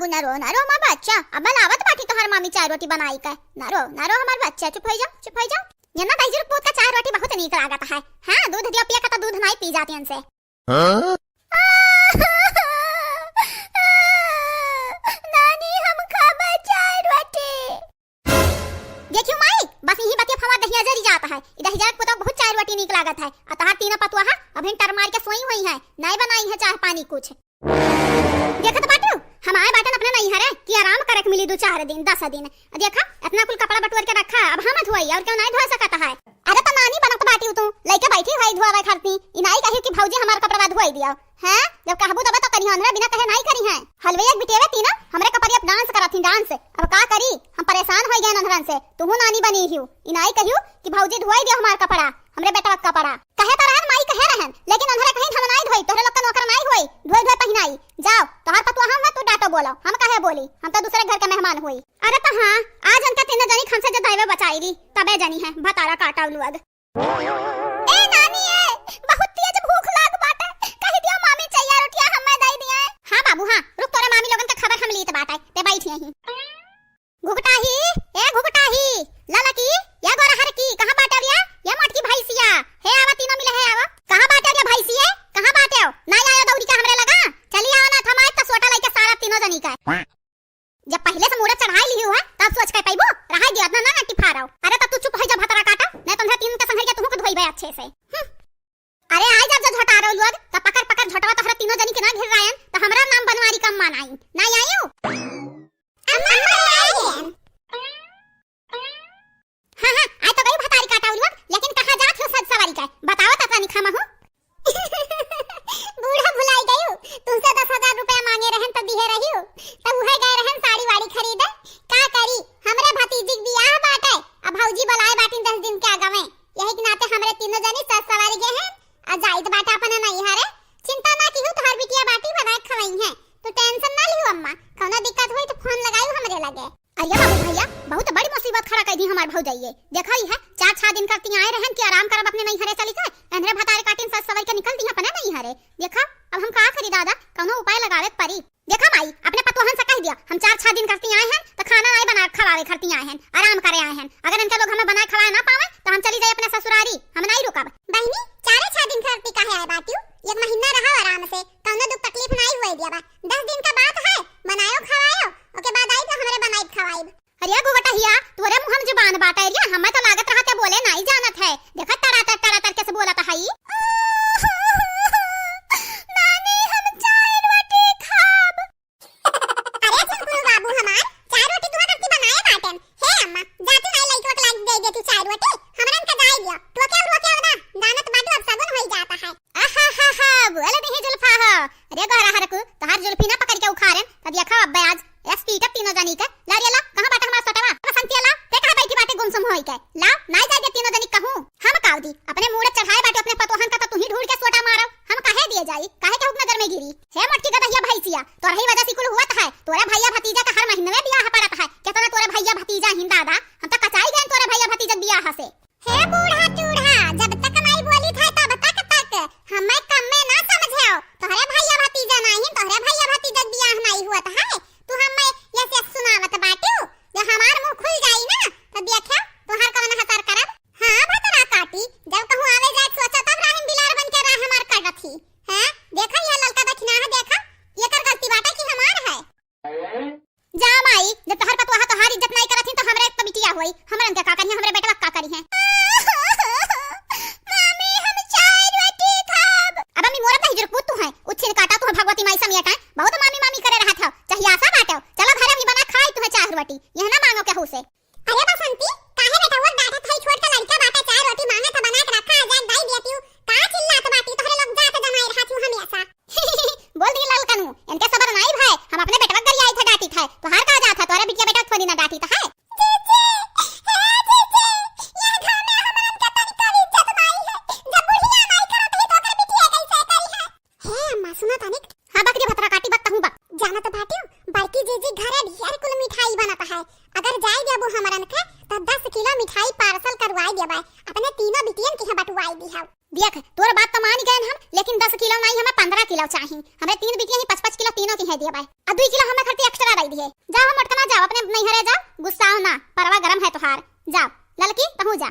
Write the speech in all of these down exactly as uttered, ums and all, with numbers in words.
ना रो, ना रो हमार बच्चा, अब लावत बाटी तोहार मामी चाय रोटी बनाई के। ना रो, ना रो हमार बच्चा, चुप होइ जाओ, चुप होइ जाओ। ये ना दहिजर पूत का चाय रोटी बहुत नीक लागत है। हाँ, दूध दियो पिया का तो दूध नाई पी जाती इनसे। हाँ? नानी, हम खाबे चाय रोटी। देखियो माई, बस यही बतिया हमार दहिया जरी जात है। ई दहिजर के पुतोह बहुत चाय रोटी नीक लागत है। आ तोहार तीनों पतोहा अभिन टर मार के सोई हुई है, नाई बनाई है चाय पानी कुछ। देखत बाटू, हम आए बाटन अपने नैहरे कि आराम करे के मिली दू चार दिन, दस दिन। देखा, इतना कुल कपड़ा बटोर के रखा, अब हम धोई और क्यों नाई धो सकत है? अरे तो नानी बनत बाटी तू, लइके बैठी हुई धोवे खरती। ई नाई कहियो कि भौजी हमार कपड़ा धोई दिया। हैं? जब कहबू तबे तो करिहैं, अन्हरा बिना कहे नाई करिहैं। हलवे एक बिटेवे तीना, हमरे कपड़िया पे dance करत ही, dance। अब का करी? हम परेशान होइ गए अन्हरन से। तुहू नानी बनी हियो। ई नाई कहियो कि भौजी धोई दियो हमार कपड़ा, हमरे बेटवा के कपड़ा। कहे तो रहन माई कहे रहन, लेकिन अन्हरा कहीं हम नाई धोई, तोहरे लोग का नौकर नाई होई, धोई धोई पहिनाई। जाओ, तोहार पतोहा हम ना तू डांटो बोलो, हम काहे बोली, हम तो दूसरे घर के मेहमान हुई। अरे तो हाँ, आज उनका तीनों जनी हमसे जो दैवे बचाई ली, तबे जनी है, भतारा काटा लोग। ए नानी ए, बहुत तेज भूख लाग बाटे, कहि दियो मामी चैया रोटिया हमें दे दिए। हाँ बाबू हाँ, रुक तोरे मामी लोगन के खबर हम लीत बाटे, ते बैठी यहीं। घुघटाही, ए घुघटाही, ललकी, या गोरहरकी, कहाँ बाटे रे? या मोटकी भैंसिया, हे आवा तीनों मिले, हे आवा। कहाँ बाटे रे भैंसिए, कहाँ बाटे हो? ना आयो दौड़ी का हमरे लगा, चली आओ ना, थमाए तो सोटा लेके सारा तीनों जनी का। जब पहिले से मूड़े चढ़ाई लिही है, तब सोच के पैबू, रहाई दियो, इतना ना नट्टी फारो। अरे तब तू चुप होइ जा भतरा काटा, नहीं तो तीन के संघरिया तुहू के धोइबे अच्छे से। हम्म। अरे आई जब जो झटारो लोग, तब पकड़ पकड़ झटवा तोहरा तीनों जनी के ना घेर रायन, तो हमरा नाम बनवारी कम मान आई। ना आयो? अम्मा, हम आई गए। हाँ, हाँ, आए तो गई भतारी काटा लोग, लेकिन कहाँ जात हो सज सवारी का? बताओ तो तनी खामा हो। बूढ़ा भुलाई गयू, तुमसे दस हजार रुपया मांगे रहन तो दिहे रहियो, तब उहे गए रहन साड़ी वाड़ी खरीदे। का करी, हमरे भतीजी के बियाह बाटे, अब भौजी बुलाए बाटिन दस दिन के आगवे, यही के नाते हमरे तीनों जनी सज सवारी गए हैं, आ जाइत बाटे अपने नैहरे। चिंता ना किहू, तोहार बिटिया बाटी बनाए खवाई है, तू tension ना लिहू अम्मा, कौनो दिक्कत होई तो फोन लगायू हमरे लगे। अरे बाबू भैया, बहुत बड़ी मुसीबत खड़ा कर दी हमार भौजाइये। देखा ही है, चार छह दिन करती आए रहन कि आराम करब अपने नैहरे चली के, एनरे भतारे काटिन सज सवर के निकल दी अपने नैहरे। देखा, अब हम का करी दादा, कौनो उपाय लगावे के परी। देखा माई, अपने पतोहन से कह दिया, हम चार छह दिन करती आए हैं, तो खाना नहीं बना खवावे करती आए हैं, आराम करे आए हैं। अगर इनके लोग हमें बनाए खवाए ना पावे, तो हम चली जाए अपने ससुरारी, हम नहीं रुकब। बहिनी, चारे छह दिन करती काहे आए बाटियो? एक महीना रहो आराम से, कौनो दुख तकलीफ नहीं हुए दिया बा। दस दिन का बात है, बनायो खवायो, ओके बाद आई तो हमरे बनाई खवाई। अरे गोगटहिया, तोरे मुँह में जुबान बाटे रे, हमें तो लागत रहा ते बोले नाई जानत है। देखा तड़ातर, तड़ातर कैसे बोलत हई। नानी, हम चाय रोटी खाब। अरे सुनकुल बाबू हमार, चाय रोटी दुआ करती बनाए बाटेन। हे अम्मा, जाती नाई लइकवा के लाग दे देती चाय रोटी, हमरन का जाए दियो। टोके और रोके अवदा, जानत बाटू अब सगुन होई जाता है। आहा हा हा, बोल नहीं जुल्फा हो। अरे गोहरा हरकू, तोहार जुल्फी ना पकड़ के उखाड़ेन, त देखा अब्बे आज। एस पीटब तीनों जनी के। ला रे ला, कहाँ बाटे हमार सोटवा? बसंतिया ला, ते कहाँ बैठी बाटे गुमसुम होई के? ला, नाई जाए दे तीनों जनी कहूँ। हम काव दी, अपने मूड़े चढ़ाए बाटे अपने पतोहन का, त तू ही ढूंढ के सोटा मारो। हम काहे दिए जाई? काहे के हुक नजर में गिरी? हे मोटकी गदहिया भैंसिया, तोरही वजह से कुल हुआ त है। तोरे भैया भतीजा का हर महीने में बियाह पड़त है। कितना तोरे भैया भतीजा हिन दादा, हम तो कचाई गए तोरे भैया भतीजा बियाह से। हे बूढ़ा चूढ़ा, जब तक माई बोली था तब तक तक हमें कम में ना समझेओ। तोहरे भैया भतीजा नाहीं, तोहरे भैया भतीजा के बियाह नाहीं हुआ था है। तू हमें ये से सुनावत बाटू, जब हमार मुंह खुल जाई ना, तो देखो तोहार कवन हसर करब। हाँ भतरा काटी, जब कहूँ आवे जाए सोचा तब राहिन बिलार बन के राह हमार काटत ही। हाँ, देखा यह ललका दखिना है, देखा, ये कर गलती बाटे कि देख, तोर बात तो मान गए हम, लेकिन दस किलो नाहीं, हमें पन्द्रह किलो चाही। हमरे तीन बिटिया ही, पाँच पाँच किलो तीनों की है दिए बाय। आ दुई किलो हमें खर्ची extra दे दिए। जाओ मोटकना, जाओ अपने नैहरे जाओ, गुस्साओ ना, परवा गरम है तोहार। जाओ ललकी, तहूँ जा।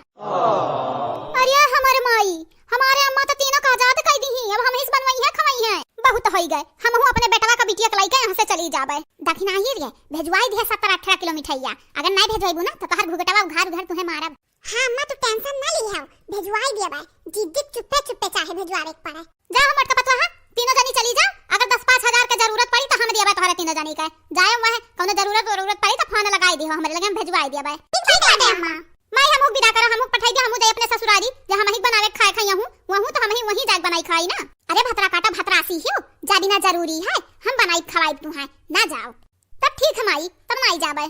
अरे हमर माई, हमारे अम्मा तो तीनों का आजाद कर दी ही, अब हम ही से बनवाई है, खवाई है। बहुत होई गए, हमहू अपने बेटवा का बिटिया के लइके यहाँ से चली जाबे। दखिनाही रे, भेजवाई दिहे सत्तर अठारह किलो मिठाइया। अगर नाहीं भेजवाइबू ना तो तोहर घुघटवा उघार उघार तुहे मारब। हाँ अम्मा, तू tension ना लिहौ, भेजवाई दिया बाय। जिद्दी चुप्पे चुप्पे चाहे भेजवावे के पड़े। जा हो मोटका पतोहा, तीनों जनी चली जा। अगर दस पाँच हजार के जरूरत पड़ी तो हम दिया बाय तोहरे तीनों जनी के। जाए हुआ है, कौनो जरूरत वरूरत पड़ी तो फोन लगाई दिहो, हमरे लगे हम भेजवाई दिया बाय। ठीक बाटे अम्मा। माई हमहू के विदा करा, हमहू के पठाई दिया, हमहू जाई अपने ससुरारी, जे हमही के बनावे के खाए खाई हूँ, वहू तो हमही वहीं जाके बनाई खाई ना। अरे भतरा काटा भतरा सी हियो, जा बिना जरूरी है, हम बनाई खवाई तू है, ना जाओ। तब ठीक है माई, तब ना आई जाबे।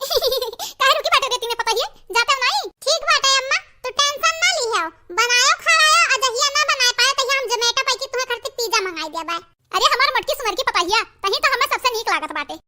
काहे रुकी बाटे रे तीने पतोहिए, जाते हो नाहीं? ठीक बाटे अम्मा, तू tension ना लिहौ, बनायो खवायो, और जहिया ना बनाए पाए तहिया हम Zomato पे की तुम्हें खर्ची pizza मंगाई देबे। अरे हमार मोटकी सुनर की पतोहिया, तही तो हमें सबसे नीक लागत बाटे।